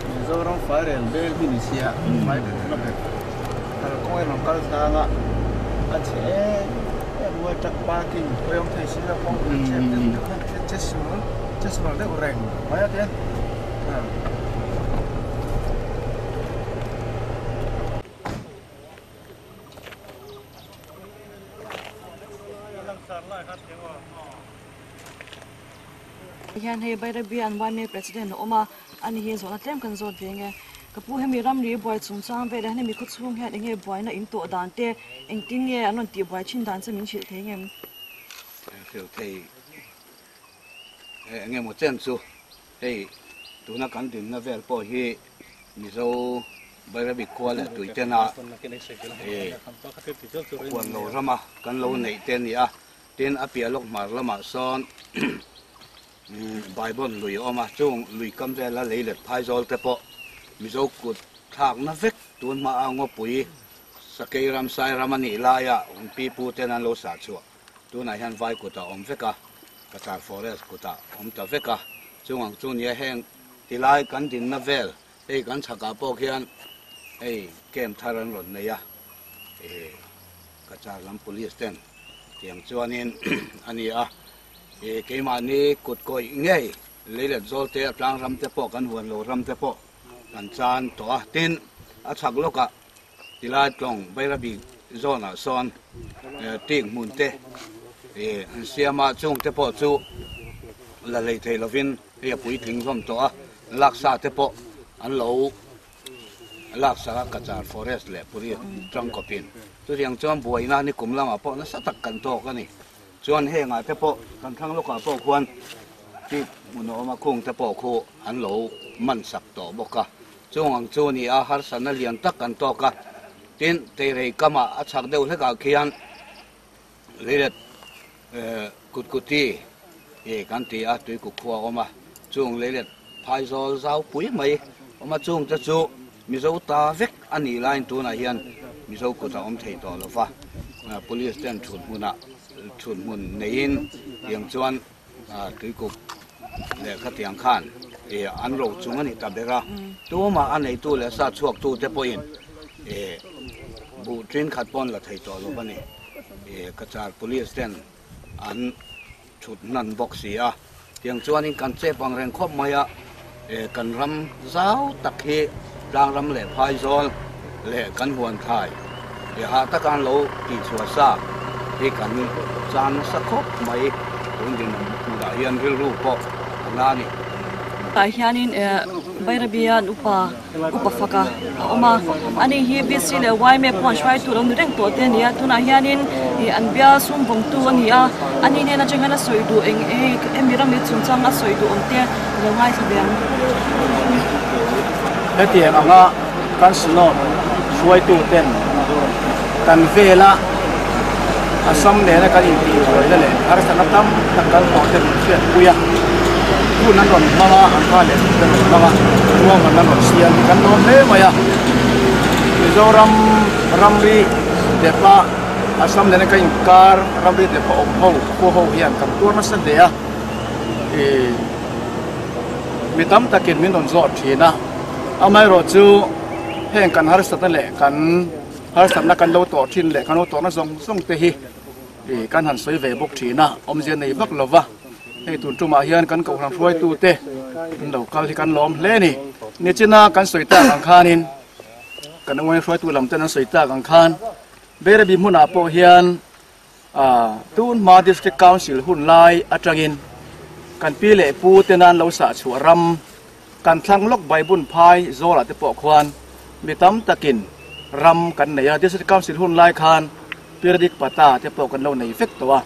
Mizoram fairel bel hi ni sia fai na ber kalkawng in rawn kal tlang a a chhe em em mai truck parking pawh awm thei si lo kawng a chep deuh deuh khan che sual che sual deuh reng mai a tian. Hian hei Bairabi an YMA President a awm a, ani hi zawhna tlem kan zawt ve nge. Ka pu hemi ramri buai chungchang velah hian hemi khawchhung hian eng nge buaina in tawh dan te, engtin nge an rawn tih buai thin dan che min hrilh thei ngem? Hrilh thei eng emaw chen chu hei tuna kan dinna vel pawh hi Mizo Bairabi khua leh tuitena huan lo rama kan lo neih te a ni a. Tin, a piah lawk hmar lamah sawn Baibon lui a awm a, chung lui kam vela lei let phaizawl te pawh Mizo kut thlakna vek tun hmaa ngawpui Sakei ram Sai ram a nih laia an pi pu ten an lo sah chhuah tunah hian vai kutah a awm vek a, Cachar Forest kutah a awm ta vek a, chung ang chu nia heng tilai kan dinna vel hei kan chhakah pawh khian hei camp thar an rawn nei a, Cachar lam police ten. Tiang chuanin a ni a, ih keimahni kut kawih ngei leilet zawl te a tlang ram te pawh kan huan lo ram te pawh kan chan tawh a, tin a chhak lawkah tilai tlawng Bairabi zawnah sawn tik hmun te ih an siam a, chung te pawh chu la lei thei lovin hei a puitling hlawm tawh a, laksa te pawh an lo. Laksak a Cachar Forest leh Puri tangkawpin chutiang chuan buaina ni kum lamah pawh nasa tak kan tawk a ni. Chuan hengah te pawh kan thlang lawkah pawh khuan tip hmun a awm a, khung te pawh khu an lo man sak tawh bawk a. Chung ang chu ni a, harsatna lian tak kan tawk a. Tin, Teirei kamah a chhak deuh hlekah khian Leilet Kutkuti kan ti a, Tuikuk khua a awm a, chung leilet phaizawl zau pui mai awm a, chungte chu Mizo ta vek a nih laiin tunah hian Mizo kut a awm thei tawh lo va, Police ten thut hmunah thut hmun neiin tiang chuan Tuikuk lehkha tiang khan an ro chung a ni ta ber a, tumah a neitu leh sa chhuaktute pawhin buh tin khat pawn la thei tawh lo va ni. Cachar Police ten an thut hnan bawk si a, tiang chuanin kan chep ang reng khawp mai a, kan ram zau tak hi tlang ram leh phaizawl leh kan huan thlai hah taka an lo tihchhuah sa hi kan chan nasa khawp mai tun dinhmunah hian rilru pawh a na a ni. Tah hianin Bairabian upa upa faka a awm a, ani hi BC leh YMA pawh an hruai tur a ni reng tawh te a ni a, tunah hianin ih an bial sum vawngtu a ni a, ani nen atang hian a sawi duh eng emi ram chungchang a sawi duh awm te a lo ngaithla ve ang. Hetiang anga kan synod hruaitu ten kan vela Assam nena kan intihbuaina leh harsatna tam tak kan tawh te min hriatpui a, hun an rawn hmang a, an kha leh te rawn hmang a, ruahman an rawn siam hi kan lawm hle mai a. Mizoram ramri depa Assam nena kan inkar ramri depa awm ho khua ho hian kan tuar nasa hle a, ih mi tam takin min rawn zawh thin a, amaherawhchu heng kan harsatna leh kan Harsatna kan lo tawh thin leh kan lo tawhna zawng zawng te hi kan han sawi ve bawk thin a, awmzia nei vak lo va, hei tun tumah hian kan kohhran hruaitu te an lo kal hi kan lawm hle a ni. Nichina kan sawi tak ang khanin kan ungain hruaitu lam ten an sawi tak ang khan Bairabi hmunah pawh hian tun hma District Council hun lai atangin kan pi leh pu ten an lo sah chhuah ram Kan thlang lawk Baibun phai zawlah te pawh khuan mi tam takin ram kan nei a, District Council hun lai khan Piradik Pata te pawh kan lo nei vek tawh a.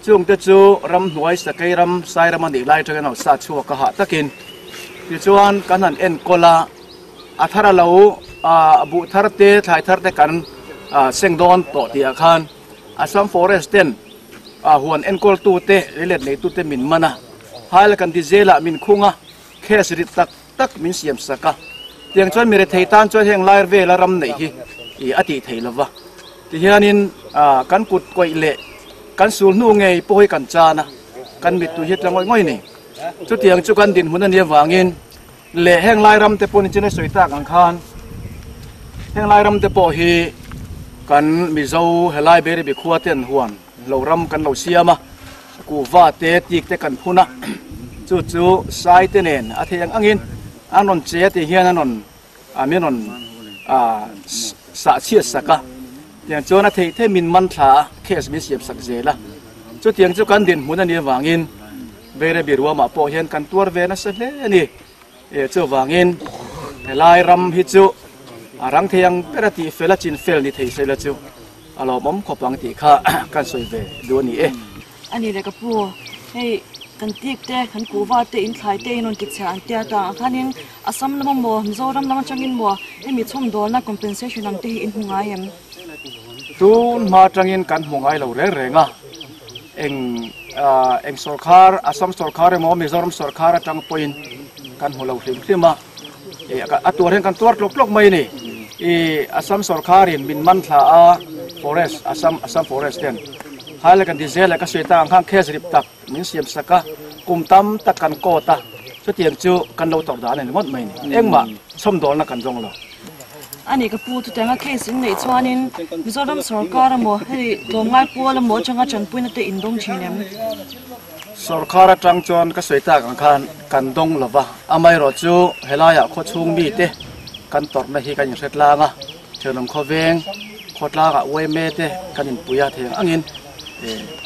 Chungte chu ramhnuai sakei ram Sairam a nih lai atangin a lo sa chhuak a hah takin. Tichuan kan han enkawl a, a thar a lo buh thar te thlai thar te kan seng dawn tawh tih ah khan Assam Forest ten huan enkawl tute leilet nei tute min man a, hail kan ti zelah min khung a, case rit tak tak min siam sak a. Tiang chuan mi rethei tan chuan heng lai vela ram neih hi ih a tih theih lova. Tihianin kan kut kawih leh kan sul hnu ngei pawh hi kan chan a, kan mittui hi tla ngawih ngawih ni. Chutiang chu kan dinhmun a nih avangin leh heng lai ram te pawh nichin a sawi tak ang khan heng lai ram te pawh hi kan Mizo helai Beribi khua ten huan lo ram kan lo siam a, kuhva te tik te kan phun a, chu chu sai te nen a thei ang angin an rawn che a tih hian an rawn min rawn sah chhiat sak a, tiang chuan a theih theih min man thla a, case min siam sak zel a, chutiang chu kan dinhmun a nih avangin Beribi ruamah pawh hian kan tuar ve nasa hle a ni. Chuvangin helai ram hi chu a rang thei ang ber a tih fel a chin fel ni thei se la chu a lawmawm khawp ang tih kha kan sawi ve duh a ni e. A ni le ka pu, hei kan tik te, kan kuhva te, in thlai te in rawn ti chhiah an tia ta ang khanin Assam lama maw, Mizoram lam atangin maw hemi chhawmdawlna compensation ang te hi in hmu ngai em? Tun hma atangin kan hmu ngai lo reng reng a, eng eng sawrkhar, Assam sawrkhar emaw Mizoram sawrkhar atang pawhin kan hmu lo hlim hlim a, a tuar hian kan tuar tlawk tlawk mai a ni. I Assam sawrkharin min man thla a, forest, Assam Assam forest ten hailai kan ti zel a, ka sawi tak ang khan case rip tak min siam sak a, kum tam tak kan court a, chutiang chu kan lo tawrh dan a ni ngawt mai a ni. Engmah chhawmdawlna kan zawng lo. A ni ka pu, chutianga case in neih chuanin Mizoram sawrkar emaw hei tlawmngai pual emaw atanga tanpuina te in dawng thin em? Sawrkar atang chuan ka sawi tak ang khan kan dawng lo va, amaherawh chu helaiah khawchhung mite kan tawrhna hi kan inhre tlang a, thenawm khawveng khawtlangah uaime te kan inpui a thei ang angin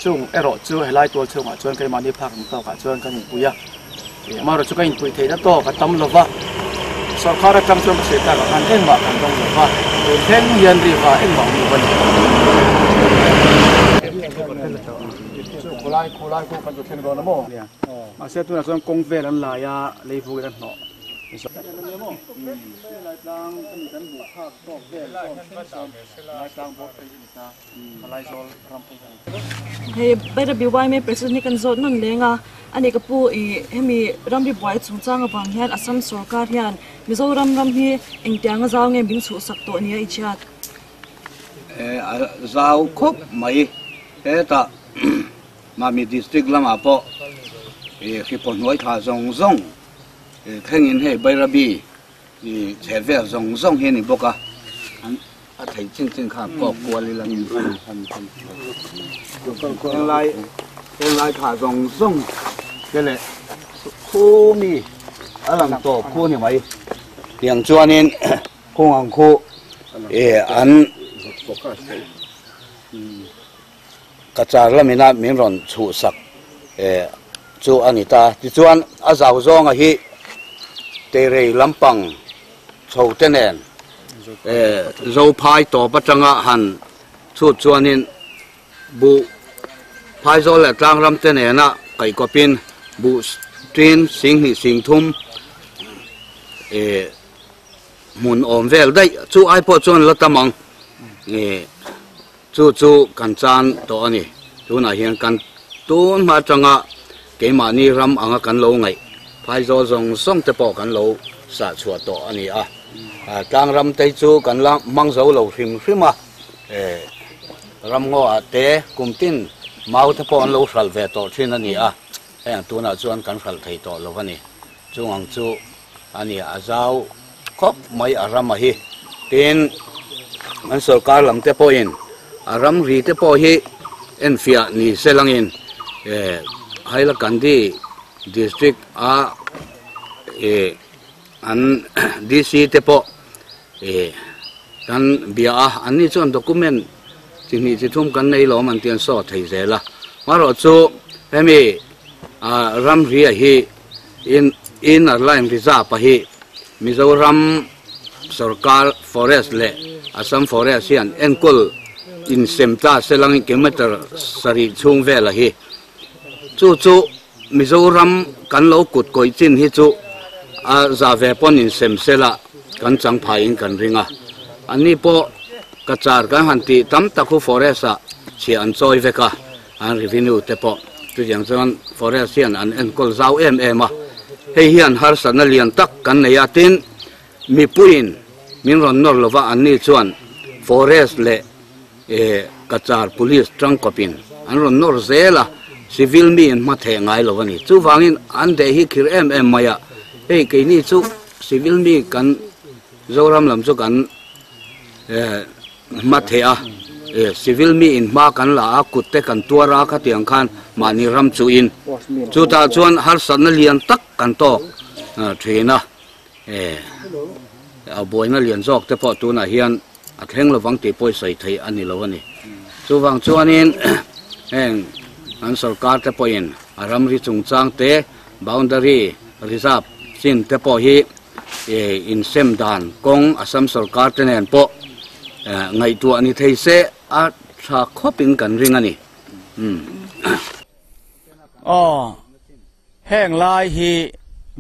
chung erawh chu helai tual chhungah chuan keimahni phak ang tawkah chuan kan inpui a. Amaherawh chu ka inpui theihna tawk a tam lo va, sawrkar atang chuan ka sawi takah khan engmah kan dawng lo va, tun thleng hian riva engmah awm lo a ni. Chu khawlai khawlai khu kan chu thleng dawn a maw? Mahse tunah chuan kawng vel an lai a, lei vuk in an hnawh. Hei Bairabi YMA President hi kan zawt nawn leng a, ani ka pu ih hemi ramri buai chungchang avang hian Assam sorkar hian Mizoram ram hi engtianga zau nge min chhuhsak tawh nia i chhiat? A zau khawp mai hetah Mami District lamah pawh ih hriphaw hnuai thla zawng zawng thlengin hei Bairabi ih chheh vel zawng zawng hi a ni bawk a. A thei chin chin kha kawk kual ila henglai henglai tha zawng zawng te leh khu mi a lang tawp khu ni mai tiang chuanin khung ang khu eh an ka char lamina min rawn chhuh sak eh chu a ni ta tichuan a zau zawnga hi teirei lampang chho te nen Zophai tawp atanga han chhut chuanin buh Phaizawl leh Tlangram te nena kaihkawpin buh tin singhnih singthum hmun awm vel daih chu ai pawh chuan la tam ang chu chu kan chan tawh a ni. Tunah hian kan tun hma atanga keimahni ram anga kan lo ngaih Phaizawl zawng zawng te pawh kan lo sah chhuah tawh a ni a. Tlang ram te chu kan la hmang zo lo hrim hrim a, ramngaw ah te kum tin mau te pawh an lo hralh ve tawh thin a ni a, hei ang tunah chuan kan hralh thei tawh lo a ni. Chung ang chu a ni a zau khawp mai a ram a hi. Tin, an sorkar lam te pawhin a ramri te pawh hi enfiah ni se langin Hailakandi district a an DC te pawh kan bia a, an ni chuan document chi hnih chi thum kan nei lawm an ti an saw thei zel a. Amaherawh chu hemi ramri ah hi inner line reserve ah hi Mizoram sorkar forest leh Assam forest hian enkawl insem ta se langin kilometer sarih chhung velah hi. Chu chu Mizoram kan lo kut kawih chin hi chu a za ve pawn insem sela kan chang phaiin kan ring a. Anni pawh Cachar kan han tih tam tak hu forest ah chhiah an chawi vek a, an revenue te pawh chutiang chuan forest hian an enkawl zau em em a. Hei hian harsatna lian tak kan nei a, tin mipuiin min rawn nawr lova anni chuan forest leh Cachar police tangkawpin an rawn nawr zel a, civil mi in hma theh ngai lo a ni. Chuvangin an deh hi khir em em mai a, hei keini chu civil mi kan Zoram lam chu kan hma theh a, civil mi in hma kan la a, kut te kan tuar a khatiang khan mahni ram chuhin chutah chuan harsatna lian tak kan tawk thin a, a buaina lian zawk te pawh tunah hian a thleng lovang tih pawh i sawi theih a ni lo a ni. Chuvang chuanin heng an sorkar te pawhin a ramri chungchang te, boundary reserve chin te pawh hi insem dan kawng Assam sorkar te nen pawh ngaihtuah ni thei se a tha khawpin kan ring a ni. Aw, heng lai hi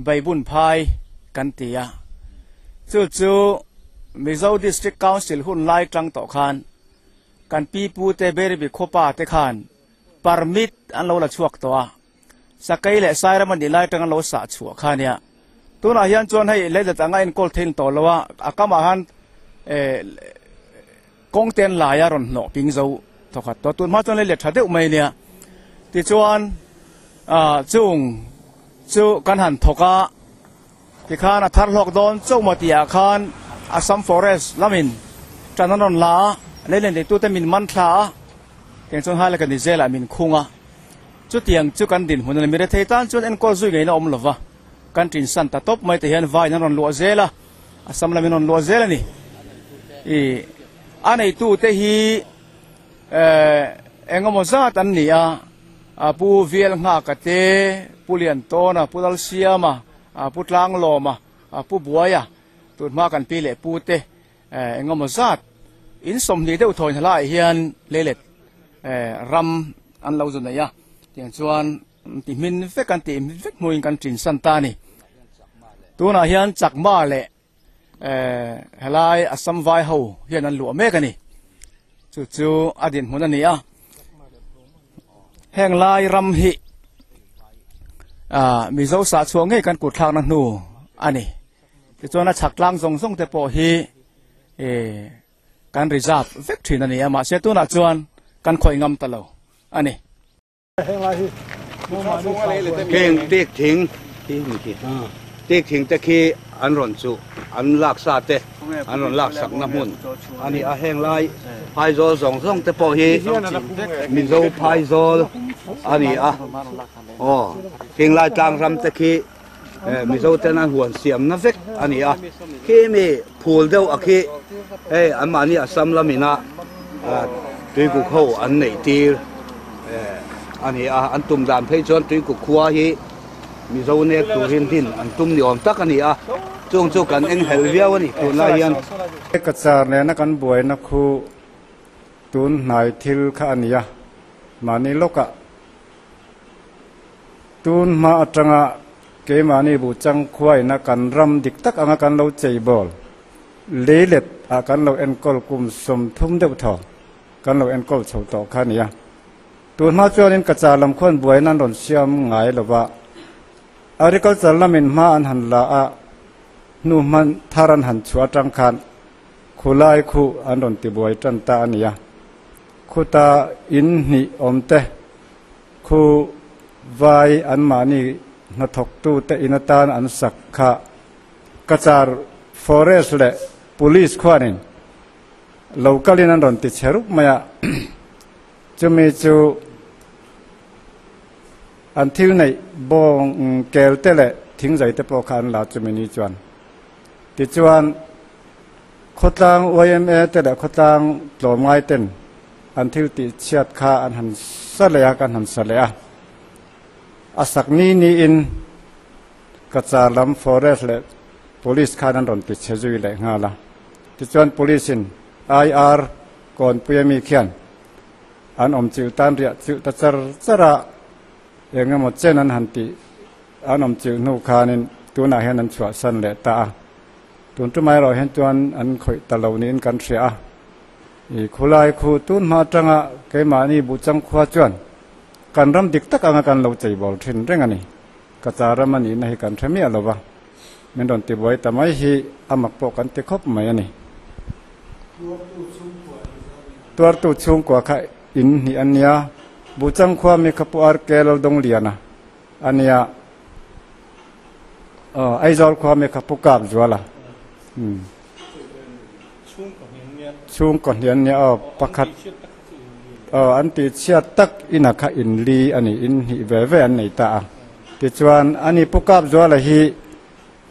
Beibun phai kan ti a, chu chu Mizo District Council hun lai tang tawh khan kan pi pu te Beribi khawpa te khan permit an lo la chhuak tawh a, Sakei leh Sairam a nih lai tang an lo sah chhuah kha nia. Tunah hian chuan hei leilet anga enkawl theih tawh lo a, a kamah khan eh kawng te an lai a rawn hnawh ping zo thawkhat tawh. Tun hma chuan leilet tha deuh mai nia. Tichuan ah chung chu kan han thawk a, tikhan a thar hlawk dawn chauh maw tih ah khan Assam Forest lamin tan an rawn la a, leilet neitute min man thla a, tiang chuan hai laka ni zelah min khung a. Chutiang chu kan dinhmun a ni. Mirethei tan chuan enkawl zui ngei na awm lova, kan tinsan ta tawp mai te hian vaiin an rawn luah zel a, Assam lamin an rawn luah zel a ni. I a neitute hi eh engemaw zat an ni a, Pu Vial Nghaka te, Pu Liantawna, Pu Lalsiama, Pu Tlanglawma, Pu Buaia, tun hma kan pi leh pu te Engemaw zat in 20 deuh thawi hna laiah hian leilet ram an lo zu nei a, tiang chuan ti hmin vek an tih vek hmuin kan ṭin san ta a ni. Tunah hian Chakma leh helai Assam vai ho hian an luah mek a ni. Chu chu a dinhmun a ni a. Heng lai ram hi Mizo sahchhuah ngei kan kutthlakna hnu a ni. Tichuan a chhak tlang zawng zawng te pawh hi eh kan reserve vek thin a ni a, mahse tunah chuan kan khawih ngam ta lo a ni. Heng tek thing tek thing te khi an rawn chuh an lak sa te an rawn lak sakna hmun a ni a, heng lai phaizawl zawng zawng te pawh hi Mizo phaizawl a ni a, aw heng lai tlang ram te khi Mizo ten an huan siamna vek a ni a, khi mi phul deuh a khi hei anmahni Assam lamina tuikuk ho an neih tir a ni a, an tum dan phei chuan tuikuk khua hi Mizo nek turin din an tum ni awm tak a ni a, chung chu kan enghelh viau a ni tunlai hian. Cachar nena kan buaina khu tun hnai thil kha a ni a, mahni lawkah Tun hma atanga keimahni bu changkhuaina kan ram dik tak anga kan lo cheibawl, leilet ah kan lo enkawl kum 30 deuh thaw kan lo enkawl chho tawh kha a ni a. Tun hma chuanin ka char lam khuan buaina an rawn siam ngai lo va, agriculture lamin hma an han la a, hnu hman thar an han chhuah atang khan khulai khu an rawn tibuai tan ta a ni a. Khuta in hnih awm te Khu vai anmahni hnathawktute in atan an sak kha Cachar Forest leh Police khuanin local in an rawn ti chhe rup mai a, chumi chu an thil neih bawng kel te leh thingzai te pawh kha an la chumi ni chuan. Tichuan khawtlang yma te leh khawtlang tlawmngai ten An thil tih chhiat kha an han sa leh a, kan han sa leh a. A sak ni niin Cachar lam Forest leh Police khan an rawn ti chhe zui leh nghal a. Tichuan Police in IR Kawnpuia mi khian an awm chilh tan riah chilh ta char char a. Eng emaw chen an han tih an awm chilh hnu khanin tunah hian an chhuahsan leh ta a. Tun tumah erawh hian chuan an khawih ta lo niin kan hria a. I khulai khu tun hma atanga keimahni Buhchang khua chuan kan ram dik tak anga kan lo cheibawl thin reng a ni. Ka cha ram a nihna hi kan hre miah lo va, min rawn tibuai ta mai hi a mak pawh kan ti khawp mai a ni. Tuartu chhungkua kha in hnih a nia, Buhchang khua mi kha Pu RK Laldongliana a nia, aw Aizawl khua mi kha Pu Kapzuala. Chhungkaw hnih an nia aw pakhat aw an tih chhiat tak ina kha in li a ni in hnih ve ve an nei ta a tichuan ani Pu Kapzuala hi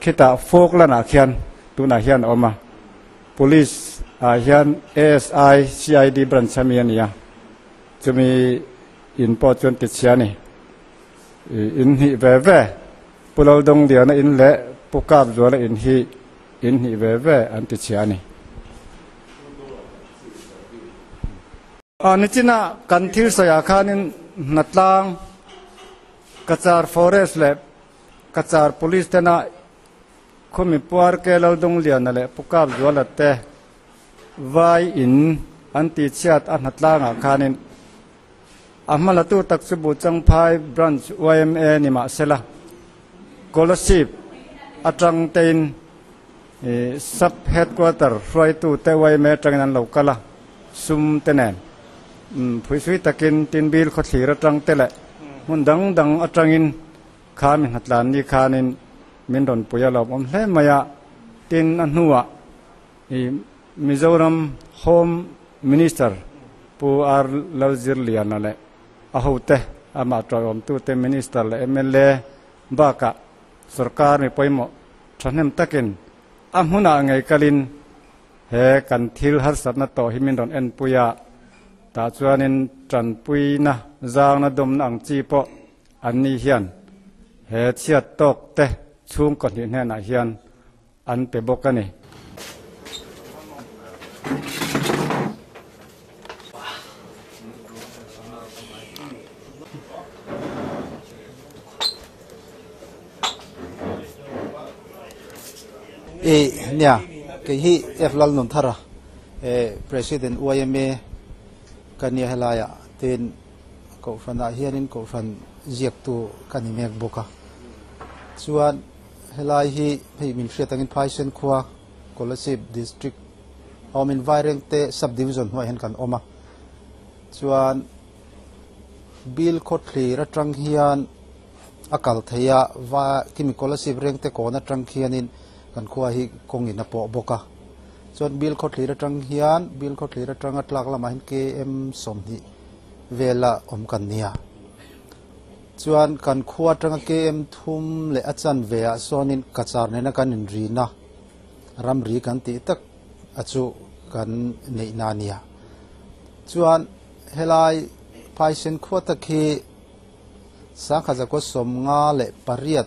khitah Falkland ah khian tunah hian a awm a Police ah hian ASI CID branch ami a ni a chumi in pawh chuan ti chhia a ni in hnih ve ve Pu Laldongliana in leh Pu Kapzuala in hi In hnih ve ve an ti chhia a ni. Nichina kan thil sawiah khanin Hnatlang, Cachar Forest leh Cachar Police tena khawmi Pu RK Laldungliana leh Pu Kapzuala te vai in an ti chhiat a Hnatlangah khanin a hmalatu tak chu Buhchangphai Branch yma ni mahsela Kolasib atang tein Sub Headquarter hruaitu te yma atangin an lo kal a, sum te nen phuisui takin Tinbil khawthlir atang te leh hmun dang dang atangin kha mi hnatlan ni khanin min rawn pui a lawmawm hle mai a, tin a hnuah Mizoram Home Minister Pu R Lalzirliana leh a hote, amah tawiawmtute Minister leh mla bakah sorkar mi pawimawh thahnem takin a hmunah ngei kalin he kan thil harsatna tawh hi min rawn enpui a, tah chuanin tanpuina zangna dawmna ang chi pawh anni hian he chhiat tawk te chhungkaw hnih hnenah hian an pe bawk a ni. E nia kei hi F Lalnunthara e President YMA ka nia helaiah tin kohhranah hianin kohhran ziaktu ka ni mek bawk a chuan Helai hi hei min hriat angin Phaisen khua Kolasib District a awmin Vairengte Sub Division hnuaiah hian kan awm a. Chuan Bill Khawthlir atang hian a kal thei a, va khimi Kolasib Rengte kawn atang khianin kan khua hi kawngin a pawh bawk a. Chuan Bill Khawthlir atang hian Bill Khawthlir atanga tlak lamah hian KM 20 vela awm kan nia. Chuan kan khua atanga KM thum leh a chanve ah sawnin Cachar nena kan inrina ramri kan tih tak a chu kan neihna a nia. Chuan helai Phaisen khua tak hi Sangkhat 58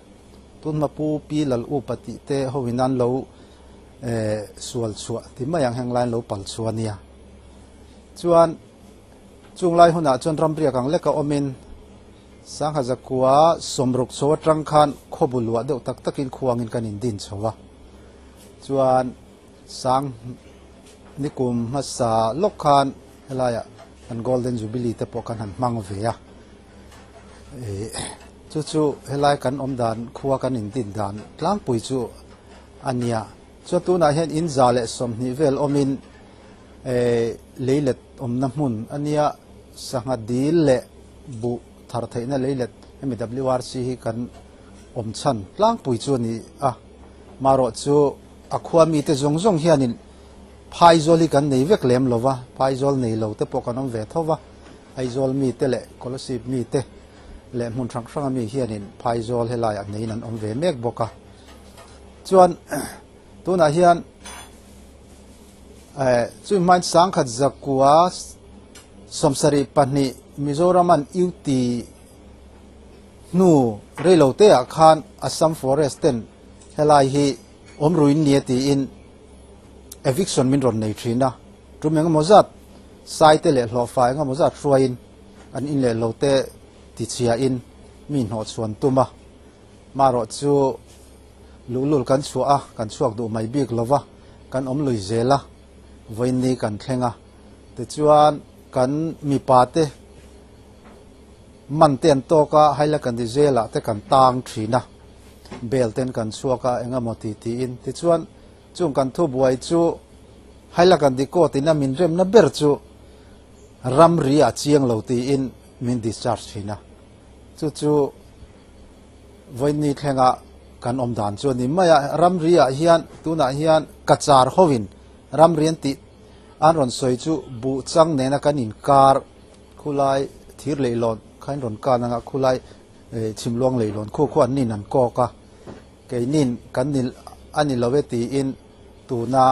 tunhma Pu Pi Lal Upa tih te hoin an lo sual chhuah ti mai ang heng lai an lo pal chhuah a nia. Chuan Chung lai hunah chuan ramriak ang leka awmin Sangha zakua 60 chho atang khan khawbu luah deuh tak takin khuangin kan indin chho a. Chuan sang nikum hmasa lawk khan helaiah kan Golden Jubilee te pawh kan han hmang ve a. Chu chu helai kan awm dan khua kan indin dan tlangpui chu a nia. Chuan tunah hian in 120 vel awmin Leilet awmna hmun a nia, sangha dil leh buh thar theihna leilet hemi WRC hi kan awm chhan tlangpui chu a ni a. Marawh chu a khua mite zawng zawng hianin phaizawl hi kan nei vek lem lo va, phaizawl nei lo te pawh kan awm ve tho va, Aizawl mite leh Kolasib mite leh hmun hrang hranga mi hianin phaizawl helaiah neiin an awm ve mek bawk a. Chuan tunah hian Chu hmain 1972 Mizoraman UT hnu reilote ah khan Assam Forest ten helai hi awm ruin nia tiin eviction min rawn nei thin a, tum engemaw zat sai te leh hlawhfa engemaw zat hruaiin an in leh lo te tichhiain mi hnawh chhuan tum a, marawh chu luhlul kan chhuah a, kan chhuak duh mai bik lo va, kan awm lui zel a, vawiin kan thleng a, tichuan kan mipa te man te an tawk a, Hailakandi jail ah te kan tang thin a, bail ten kan chhuak a engemaw ti tiin, tichuan chung kan thubuai chu Hailakandi court in a min remna ber chu ramri ah chiang lo tiin min discharge thin a, chu chu vawiin thlenga kan awm dan chu a ni mai a, ramri ah hian tunah hian Cachar hovin ramri an tih an rawn sawi chu buh chang nena kan inkar khulai thir leihlawn kha in rawn kan anga khulai chhimluang leihlawn khu khu an nin an kawk a, keinin kan ni a ni lo e tiin tuna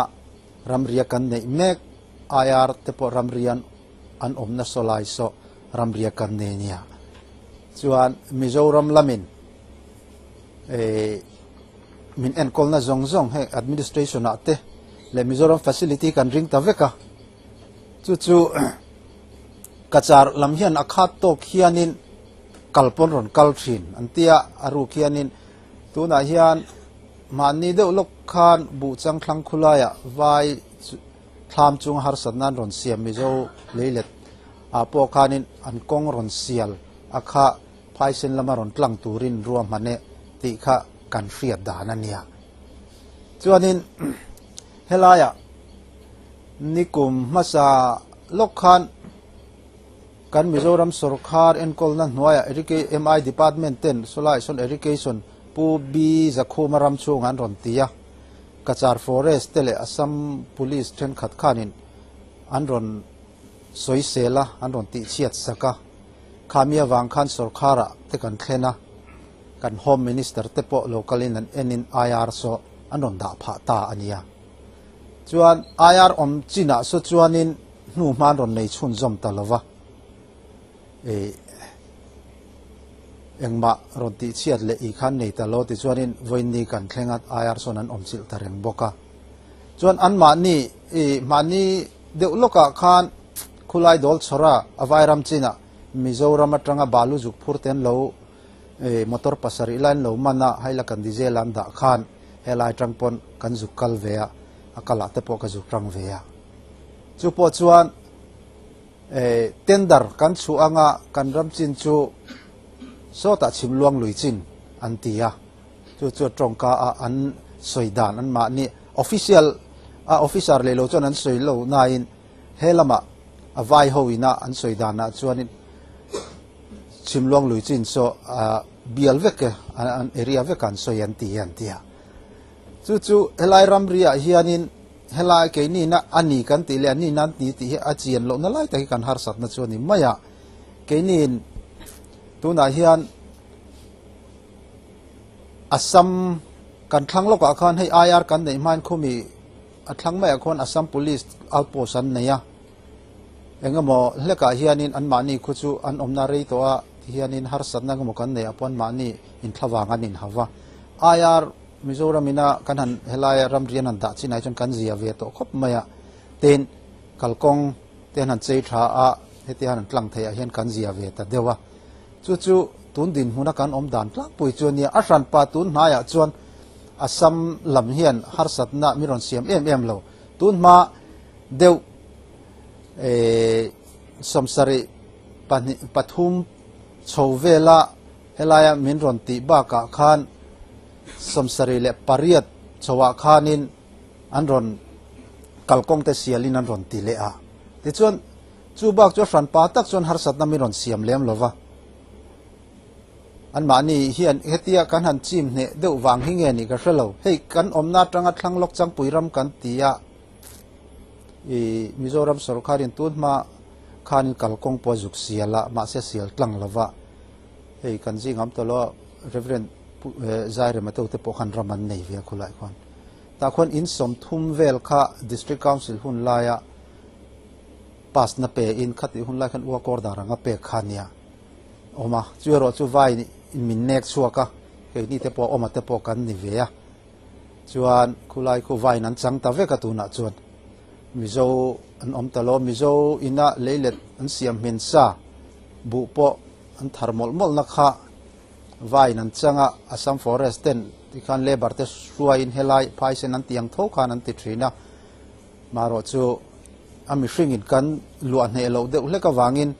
ramria kan neih mek IR te pawh ramrian an awmna saw lai saw ramria kan nei nia. Chuan Mizoram lamin min enkawlna zawng zawng heng administration ah te leh Mizoram facility kan ring ta vek a, chu chu Cachar lam hian a khat tawk hianin kal pawn rawn kal thin an tia a ruk hianin tunah hian mahni deuh lawk khan buhchang thlang khulaiah vai thlam chunga harsatna an rawn siam Mizo leilet ah pawh khanin an kawng rawn sial a kha phaisen lama rawn tlang turin ruahman e tih kha kan hriat dan a nia. Chuanin helaiah nikum hmasa lawk khan kan Mizoram sorkar enkawlna hnuaiah MI department ten sawlai sawn Education Pu B Zakhuma ram chhungah an rawn ti a. Cachar Forest te leh Assam Police thenkhat khanin an rawn sawisel a, an rawn tihchhiat sak a. Khami avang khan sorkharah te kan thlen a, kan Home Minister te pawh local in an enin IR saw an rawn dah phah ta a nia. Chuan IR awm chinah saw chuanin hnuhma an rawn nei chhunzawm ta lo va. Ih engmah rawn tih chhiat leh ih khan nei ta lo ti chuanin vawiin kan thleng a IR sawn an awm chilh ta reng bawk a. Chuan anmahni ih mahni deuh lawkah khan khulai dawl chhawra a vairam chinah Mizoram atanga balu zuk phur te an lo ih motor pasarih lai an lo man a, Hailakandi diesel an dah khan helai atang pawn kan zuk kal ve a, a kalah te pawh ka zuk rang ve a. Chu pawh chuan. Tender kan chhuah anga kan ram chin chu sawtah chhim luang lui chin an ti a, chu chu tawngka a an sawi dan an mahni official a officer leh lo chuan an sawi lo nain he lama a vai ho ina an sawi danah chuanin chhim luang lui chin saw bial vek e an area vek an sawi an ti an ti a, chu chu helai ramri ah hianin Helai keinina a ni kan tih leh a nina an ni tih hi a chian lohna lai tak hi kan harsatna chu a ni mai a. Keiniin tunah hian Assam kan thlang lawkah khan hei IR kan neih hmain khumi a thlang maiah khuan Assam Police outpost an nei a. Engemaw hlekah hianin anmahni khu chu an awmna rei tawh a tihianin harsatna engemaw kan neih ah pawh anmahni inthlavang an inhau va. IR Mizoram ina kan han helaia ramri an han dah chinah hi chuan kan zia ve tawh khawp mai a, tin kalkawng te an han chei tha a, hetia han tlang theih ah hian kan zia ve ta deuh a, chu chu tun dinhmuna kan awm dan tlangpui chu a nia, a hranpa tun hnaiah chuan Assam lam hian harsatna mi rawn siam em em lo, tun hma deuh eh sawmsarih pahnih pathum chho vela Helaia min rawn tih bakah khan 78 chhoah khanin an rawn kalkawng te sialin an rawn ti leh a. Tichuan, chu bak chu a hranpa tak chuan harsatna min rawn siam lem lo va. Anmahni hian hetia kan han chim hneh deuh vang hi nge nih ka hre lo. Hei kan awmna atanga thlang lawk changpui ram kan ti a, i Mizoram sorkarin tun hma khanin kalkawng pawh a zuk sial a, mahse sial tlang lo va. Hei kan zing am tawh lo a Reverend Zairema te ute pawh khan ram an nei ve a khulai khuan. Tah khuan in 30 vel kha District Council hun laia pass na pe in khatih hun lai khan ua kawr dar anga pek kha nia awm a. Chu erawh chu vai in min nek chhuak a, keini te pawh awma te pawh kan ni ve a. Chuan khulai khu vaiin an chang ta vek a tunah chuan Mizo an awm ta lo. Mizo ina leilet an siam hmin sa buh pawh an thar mawlh mawlhna kha Vine an chang a, Assam Forest ten tikhan labour te hruaiin helai phaisen an tih ang tho khan an ti thin a. Marawh chu a mihringin kan luah hneh loh deuh hlek avangin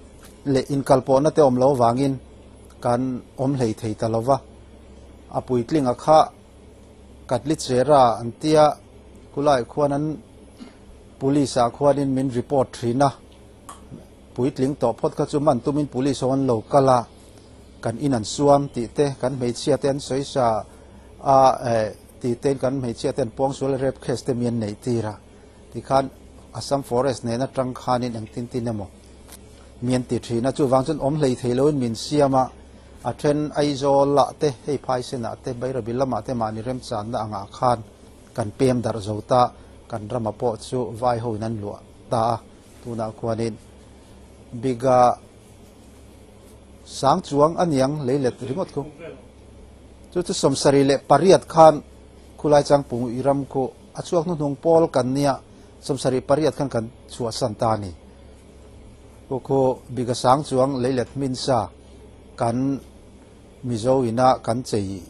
leh inkalpawhna te awm lo avangin kan awm hlei thei ta lo va. A puitlinga kha Katlichera an tia kulai khuan an police ah khuanin min report thin a. Puitling tawh phawt kha chu man tumin police ho an lo kal a, kan in an suam tih te, kan hmeichhia te an sawi sa a eh tih tein kan hmeichhia te an pawngsual a rape case te mi an neih tir a. Tikhan Assam Forest nen atang khanin engtin tin emaw mi an ti thin a, chuvang chuan awm hlei thei loin min siam a, a then Aizawl ah te, hei Phaisen ah te, Bairabi lamah te mahni remchanna angah khan kan pem darh zo ta, kan rama pawh chu vai hoin an luah ta a. Tunah khuanin biga sang chuang a niang lei let ringawt khu. Chu chu 78 khan khulai changpung i ram khu a chhuak hnuhnung pawl kan nia 78 khan kan chhuahsan ta a ni. Khu khu biga sang chuang lei let hmin sa kan Mizo ina kan chei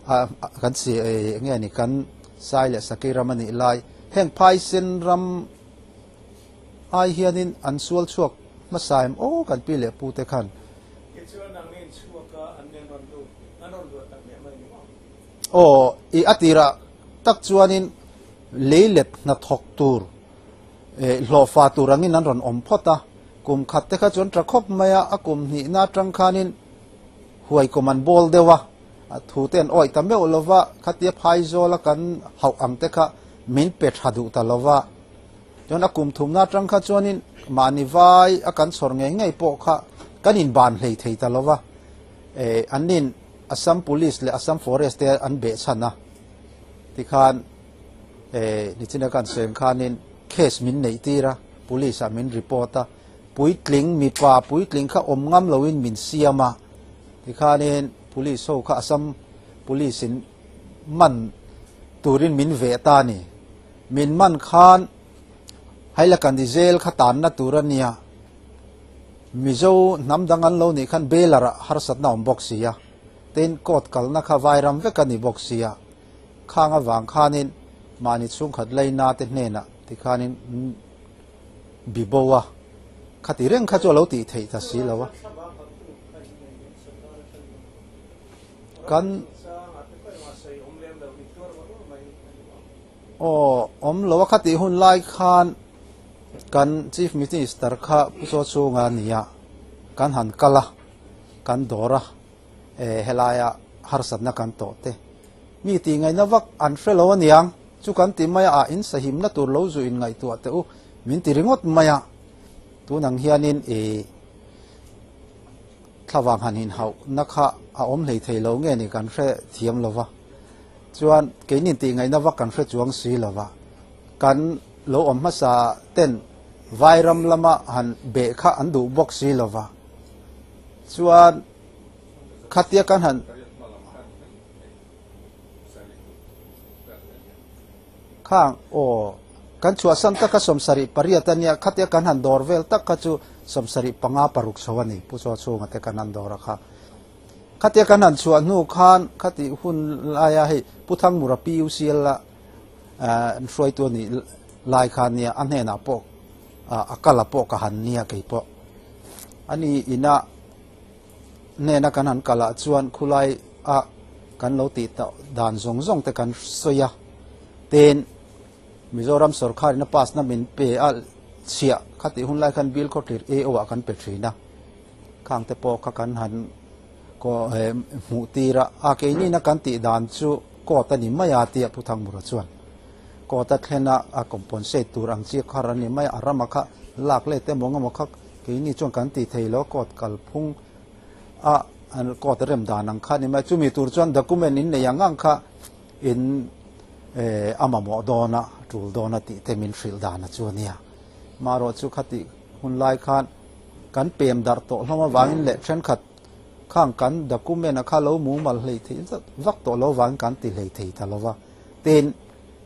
a kan che enge ni kan sai leh sakei ram a nih lai heng phaisen ram ai hianin an sual chhuak hmasa em aw kan pi leh pu te khan. Tichuan ang in chhuak a an nen rawn lut an rawn luat tak leh mai ni maw? Aw i a tirah tak chuanin leilet hnathawk tur eh hlawhfa tur angin an rawn awm phawt a, kum khat te kha chuan tha khawp mai a, a kum hnihna atang khanin huai kum an bawl deuh a, a thu te an awih ta meuh lova, khatia phaizawl a kan hauh ang te kha min pe tha duh ta lova. Chuan a kum thumna atang kha chuanin mahni vai a kan chhawr ngei ngei pawh kha kan inban hlei thei ta lova. Eh, annin Assam Police leh Assam Forest te an beh chhan a. Tikhan eh nichina kan sawi khanin case min neih tir a, police ah min report a. Puitling mipa puitling kha awm ngam loin min siam a. Tikhanin police ho kha Assam Police in man turin min veh ta a ni. Min man khan Hailakandi zel kha tanna tur a nia. Mizo hnam dang an lo nih khan Belar ah harsatna awm bawk si a. Tin, court kalna kha vairam vek a ni bawk si a. Khang avang khanin mahni chhungkhat laina te hnenah tikhanin bibo a khati reng kha chu a lo tih theih ta si lo a. Kan. Aw, awm lo a khatih hun lai khan kan Chief Minister kha Pu Chaw Chhunga a ni a, kan han kal a, kan dawr a, eh helaia harsatna kan tawh te. Mi tih ngaihna vak an hre lo aniang, chu kan ti mai a, ah in sahimna tur lo zu in ngaihtuah teh u, min ti ringawt mai a. Tunang hianin ih thlavang han inhauhna kha a awm hlei thei lo nge ni kan hre thiam lo va. Chuan keinin tih ngaihna vak kan hre chuang si lo va, kan lo awm hmasa ten Vairam lama han beh kha an duh bawk si lo va. Chuan khatia kan han Khang aw kan chhuahsan tak kha 78 a nia, khatia kan han dawr vel tak kha chu 75 paruk chho a ni, Pu Chaw chhunga te kan han dawr a kha. Khatia kan han chhuah hnu khan khati hun laia hei Pu Thangmura PUCL a hruaitu a nih lai khan nia a hnenah pawh a kal a pawh ka han nia kei pawh. Ani ina hnena kan han kal ah chuan khulai a kan lo tih tawh dan zawng zawng te kan sawi a. Tin, Mizoram sawrkharin a pass na min pe a chhiah khatih hun lai khan Bill Khawthlir AO ah kan pe thin a. Khang te pawh kha kan han hmuh tir a, a keinina kan tih dan chu court a ni mai a tia Pu Thangmura chuan court a thlen a, a compensate tur ang chi khar a ni mai a, a rama kha lak let emaw engemaw kha keini chuan kan ti thei lo, court kalphung a court rem dan ang kha a ni mai, chumi tur chuan document in nei ang ang kha in a mamawh dawn a, tul dawn a tih te min hrilh dan a chu a nia. Marawh chu khatih hun lai khan kan pem darh tawh hlawm avangin leh thenkhat khang kan document a kha lo mumal hlei thei zat vak tawh lo vangin kan ti hlei thei ta lo va. Tin,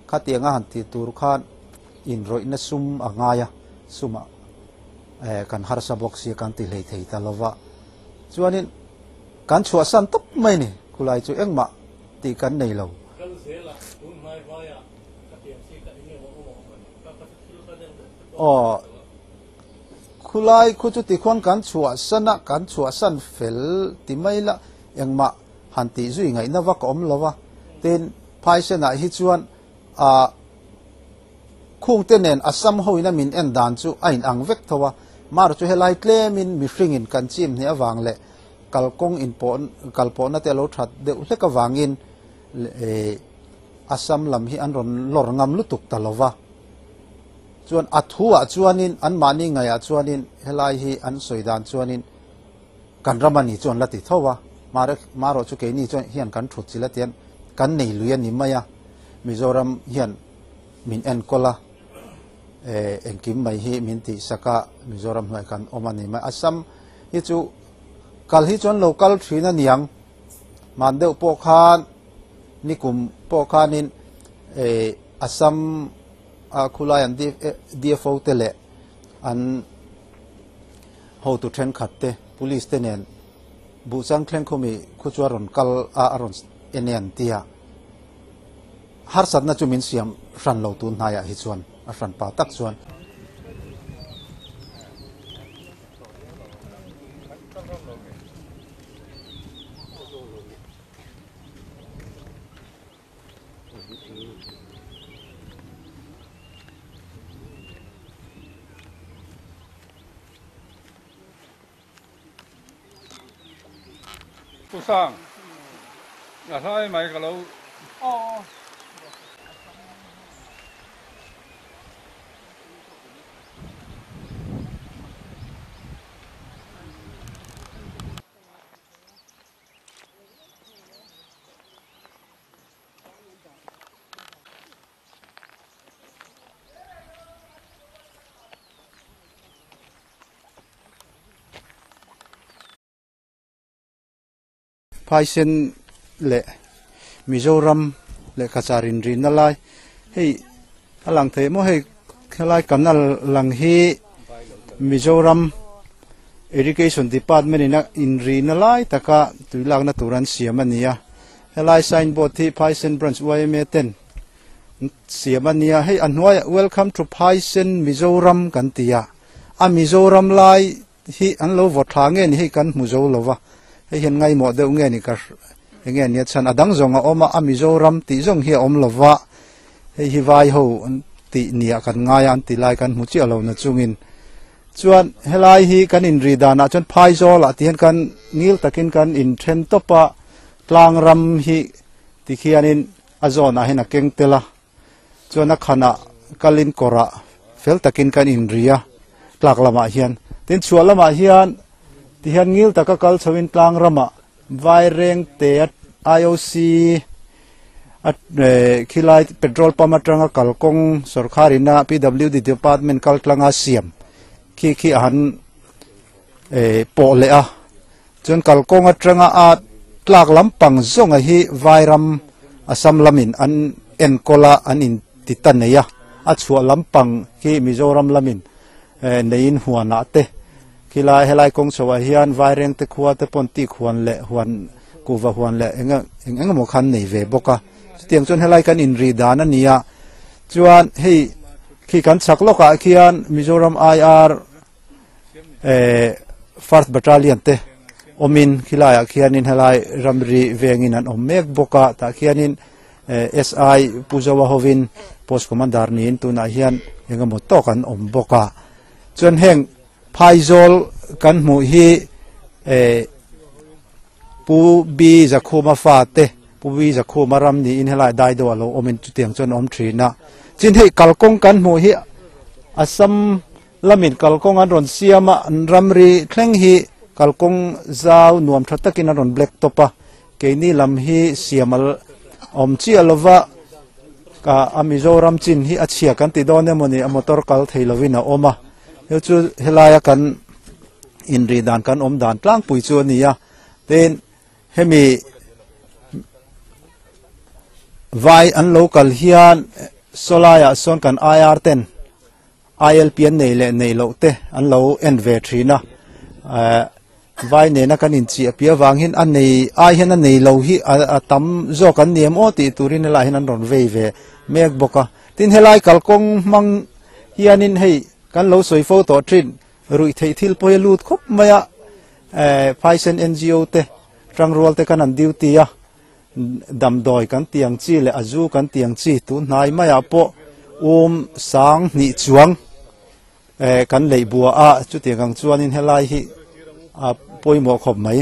khatianga han ti tur khan inrawihna sum a ngai a, sumah eh kan harsa bawk sia kan ti hlei thei ta lo va. Chuanin. Kan chhuahsan tawp mai ni, khulai chu engmah tih kan nei lo. Aw, khulai khu chu tikhuan kan chhuahsan a, kan chhuahsan fel ti mai la, engmah han tih zui ngaihna vak a awm lo a. Tin, Phaisenah hi chuan ah Khungte nen Assam hoin a min en dan chu a inang vek tho a, mar chu helai tlemin mihringin kan chim hneh avang leh kalkawng inpawh kalpawhna te a lo that deuh hlek avangin Assam lam hi an rawn lawr ngam lutuk ta lo va. Chuan a thuah chuanin anmahni ngaihah chuanin helai hi an sawi dan chuanin kan ram a ni chu an la ti tho a, marawh chu keini chuan hian kan thut chilh a tian kan nei lui a ni mai a, Mizoram hian min enkawl a, engkim mai hi min tihsak a, Mizoram hnuai kan awm a ni mai. Assam hi chu kal hi chuan lo kal thin a niang, hman deuh pawh khan nikum pawh khanin Assam a khulai an DFO te leh an hotu thenkhat te police te nen Buhchang thlengkhumi khu chu a rawn kal a, a rawn en e an ti a. Harsatna chu min siam hran lo tun hnaiah hi chuan a hran pa tak chuan. Pu Sang, a hlai mai ka lo. Phaisen leh Mizoram lehkha rin rinna lai hei a lang thei maw hei helai canal lang hi Mizoram Education Department in a inrihna lai taka tui lakna tur an siam a ni a helai sign board hi Phaisen Branch yma ten siam a nia hei a hnuaiah welcome to Phaisen Mizoram kan ti a a Mizoram lai hi an lo vaw tha nge ni hei kan hmu zo lo va hei hian ngaimawh deuh nge ni ka eng nge nia chhan a dang zawng a awm a a Mizoram tih zawng hi a awm lo va hei hi vai ho an tih nia kan ngai a an ti lai kan hmu chiah lo na chungin chuan helai hi kan inri danah chuan Phaizawl ah ti hian kan ngil takin kan inthen tawp a tlang ram hi tikhianin A zawnah hian a keng tel a, chuan a khanah kalin kawrah fel takin kan inri a, tlak lamah hian. Tin, chhuah lamah hian tihian ngil taka kal chhoin tlang ramah Vairengte IOC a khilai petrol pump atanga kalkawng sawrkharina PWD department kal tlanga siam khi khi a han pawh leh a. Chuan kalkawng atanga a tlak lampang zawnga hi Vairam Assam lamin an enkawl a, an inti ta nei a, a chhuah lampang hi Mizoram lamin neiin huanah te khilai helai kawng chhoah hian Vairengte khua te pawn tik huan leh huan kuhva huan leh eng eng emaw kha an nei ve bawk a, chutiang chuan helai kan inri dan a ni a, chuan hei khi kan chhak lawkah khian Mizoram IR First Battalion te awmin khilaiah khianin helai ramri vengin an awm mek bawk a tah khianin SI Pu Zoa hovin Post Commander niin tunah hian engemaw tawk an awm bawk a chuan heng Phaizawl kan hmuh hi Pu B Zakhuma fa te Pu B Zakhuma ram niin helai Daido a lo awmin chutiang chuan a awm thin a chin hei kalkawng kan hmuh hi Assam Lamin kalkawng an rawn siam a, an ramri thleng hi kalkawng zau nuam tha takin an rawn black top a, keini lam hi siam a awm chiah lova ka a Mizoram chin hi a chhia kan ti dawn emaw ni a motor kal thei lovin a awm a, hei chu helaia kan inri dan kan awm dan tlangpui chu a ni a, tin hemi vai an lo kal hian sawlaiah sawn kan IR ten ILP an nei leh nei loh te an lo en ve thin a. Vai nena kan inchiah piah avang hian a nei ai hian a nei lo hi a tam zawk an ni em aw tih turin helaiah hian an rawn vei ve mek bawk a. Tin helai kalkawng hmang hianin hei kan lo sawi fo tawh thin ruih theih thil pawh hi a lut khawp mai a, Phaisen NGO te tangrual te khan an duty a, damdawi kan tih ang chi leh a zu kan tih ang chi tun hnai maiah pawh um sang hnih chuang kan leih bua a, chutiang ang chuanin helai hi a pawimawh khawp mai.